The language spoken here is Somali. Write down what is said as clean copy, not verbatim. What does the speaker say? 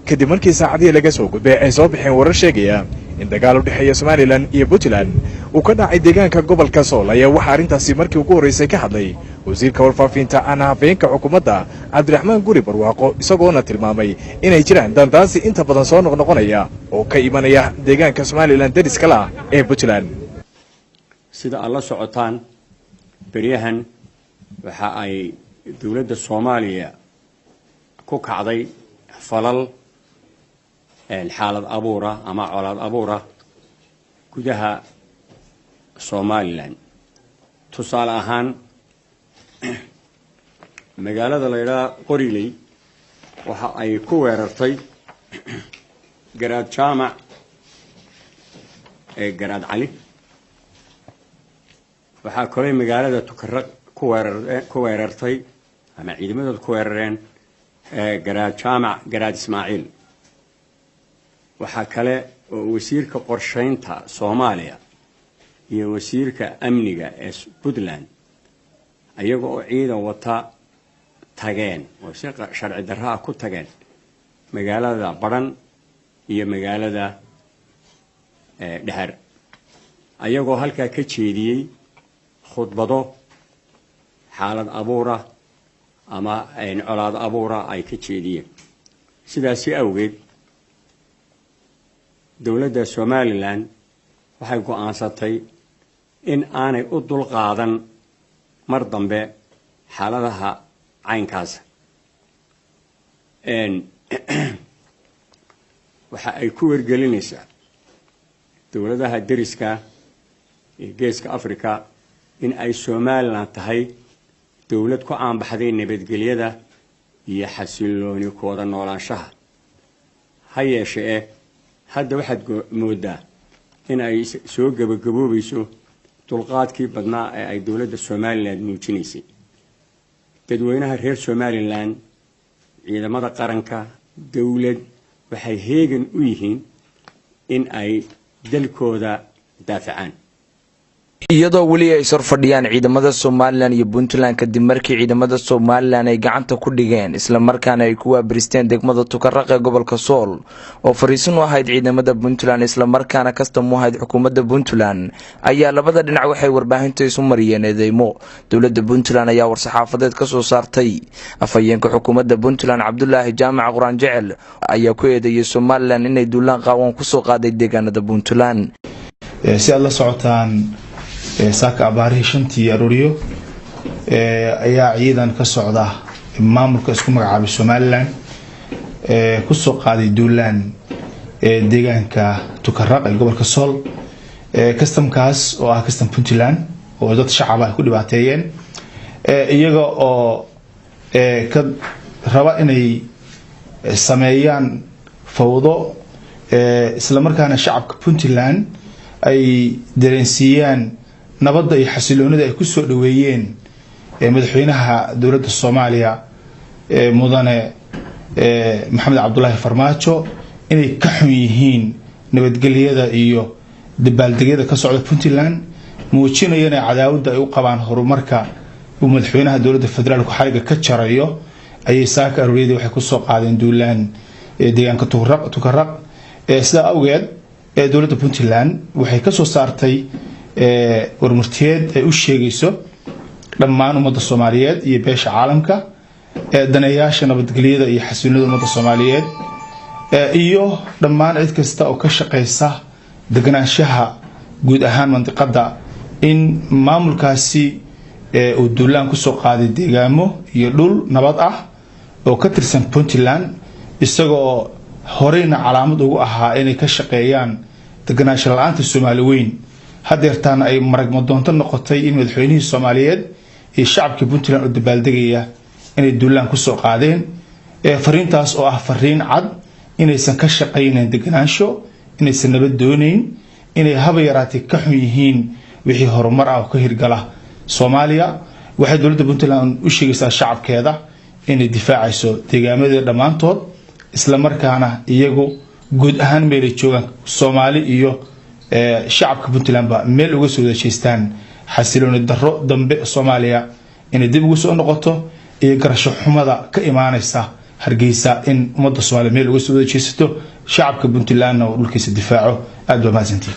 Kadib markii saacadihii laga soo gudbay ay soo baxeen warar sheegaya in dagaal u dhexeeya Somaliland iyo Puntland uu ka dhacay deegaanka gobolka Sool, ayaa waxaa arrintaasi markii ugu horraysay ka hadlay wasiirka warfaafinta ana hafeenka xukuumadda, Cabdiraxmaan Guri Barwaaqo, isagoona tilmaamay inay jiraan dandaansi inta badan soo noqnoqonaya oo ka imanaya deegaanka Somaliland deriska la ah ee Puntland. Sida aad la socotaan, beryahan waxa ay dowladda Soomaaliya ku kacday falal xaalad abuura ama colaad abuura gudaha Somaliland. Tusaale ahaan, magaalada la yidhaha Qoriley waxa ay ku weerartay Garaad Jaamac ee Garaad Cali. Waxaa kaloo magaalada Tukaraq ku weerartay ama ciidamadooda ku weerareen Garaad Jaamac Garaad Ismaaciil. Waxaa kale oo wasiirka qorshaynta Soomaaliya iyo wasiirka amniga ee Puntland iyaga oo ciidan wata tageen oo si sharci darro ah ku tageen magaalada Badhan iyo magaalada Dhahar, ayagoo halkaa ka jeediyey khudbado xaalad abuura ama colaad abuura ay ka jeediyeen. Sidaasi awgeed, dowladda Somaliland waxay go'aansatay in aanay u dulqaadan mar dambe xaaladaha caynkaasa. Waxa ay ku wargelinaysaa dowladaha deriska ee Geeska Africa in ay Somaliland tahay dowlad ku caanbaxday nabadgelyada iyo xasilooni kooda noolaanshaha. Ha yeeshe eh, hadda waxaad moodaa in ay soo gebagaboobayso dulqaadkii badnaa ee ay dowladda Somaliland muujinaysay. Dadweynaha reer Somaliland, ciidamada qaranka, dowlad, waxay heegan u yihiin in ay dalkooda daafacaan. Iyadoo weli ay sor fadhiyaan ciidamada Somaliland iyo Puntland kadib markii ciidamada Somaliland ay gacanta ku dhigeen islamarkaana ay ku waabiristeen degmada Tukaraq ee gobolka Sool oo fariisin u ahayd ciidamada Puntland, islamarkaana kastam u ahayd xukuumadda Puntland, ayaa labada dhinac waxay warbaahinta isu mariyeen eedeymo. Dowladda Puntland ayaa war-saxaafadeed kasoo saartay. Afhayeenka xukuumadda Puntland, Cabdulaahi Jaamac Qur-aan Jecel, ayaa ku eedeeyay Somaliland inay duulaan qaawan kusoo qaaday deegaanada Puntland. Si aad la socotaan, saaka abaarihii 5-tii arooriyo ayaa ciidan ka socda maamulka isku magacaabay Somaliland kusoo qaaday duulaan deegaanka Tukaraq ee gobolka Sool, kastamkaas oo ah kastam Puntland oo dad shacaba ay ku dhibaateeyeen, iyaga oo ka raba inay sameeyaan fawdo, islamarkaana shacabka Puntland ay dareensiiyaan nabadda iyo xasiloonida ay kusoo dhaweeyeen madaxweynaha dowladda Soomaaliya, mudane Maxamed Cabdulaahi Farmaajo, inay ka xun yihiin nabadgelyada iyo dabaaldegyada ka socda Puntland, muujinayana cadaawadda ay u qabaan horumarka uu madaxweynaha dowladda federaalku xariga ka jarayo. Ayay saaka arooriyadii waxay kusoo qaadeen duulaan deegaanka Tukaraq. Sidaa awgeed, dowladda Puntland waxay kasoo saartay warmurtiyeed ay u sheegayso dhammaan ummadda Soomaaliyeed iyo beesha caalamka, daneeyaasha nabadgelyada iyo xasiloonida ummadda Soomaaliyeed, iyo dhammaan cid kasta oo ka shaqeysa deganaanshaha guud ahaan mandiqada, in maamulkaasi uu duulaan kusoo qaaday deegaamo iyo dhul nabad ah oo ka tirsan Puntland, isagoo horeyna calaamad ugu ahaa inay ka shaqeeyaan deganaansho la-aanta Soomaali weyn. Hadeertaana ay maragmadoonto noqotay in madaxweynihii Soomaaliyeed iyo shacabkii Puntland oo dabaaldegaya inay duulaan kusoo qaadeen. Fariintaas oo ah fariin cad inaysan ka shaqaynayn deganaansho, inaysan nabad doonayn, inay haba yaraatay ka xun yihiin wixii horumar ah oo ka hirgala Soomaaliya. Waxay dowladda Puntland u sheegaysaa shacabkeeda inay difaacayso deegaamadeeda dhammaantood, islamarkaana iyagu guud ahaan meelay joogaan Soomaali iyo shacabka Puntlandba meel uga soo wadajeystaan xasilooni darro dambe Soomaaliya inay dib ugu soo noqoto iyo garasho xumada ka imaanaysa Hargeysa in ummadda Soomaaliya meel uga soo wada jeesato, shacabka Puntlandna uu dhulkiisa difaaco. Aad baa mahadsantihin.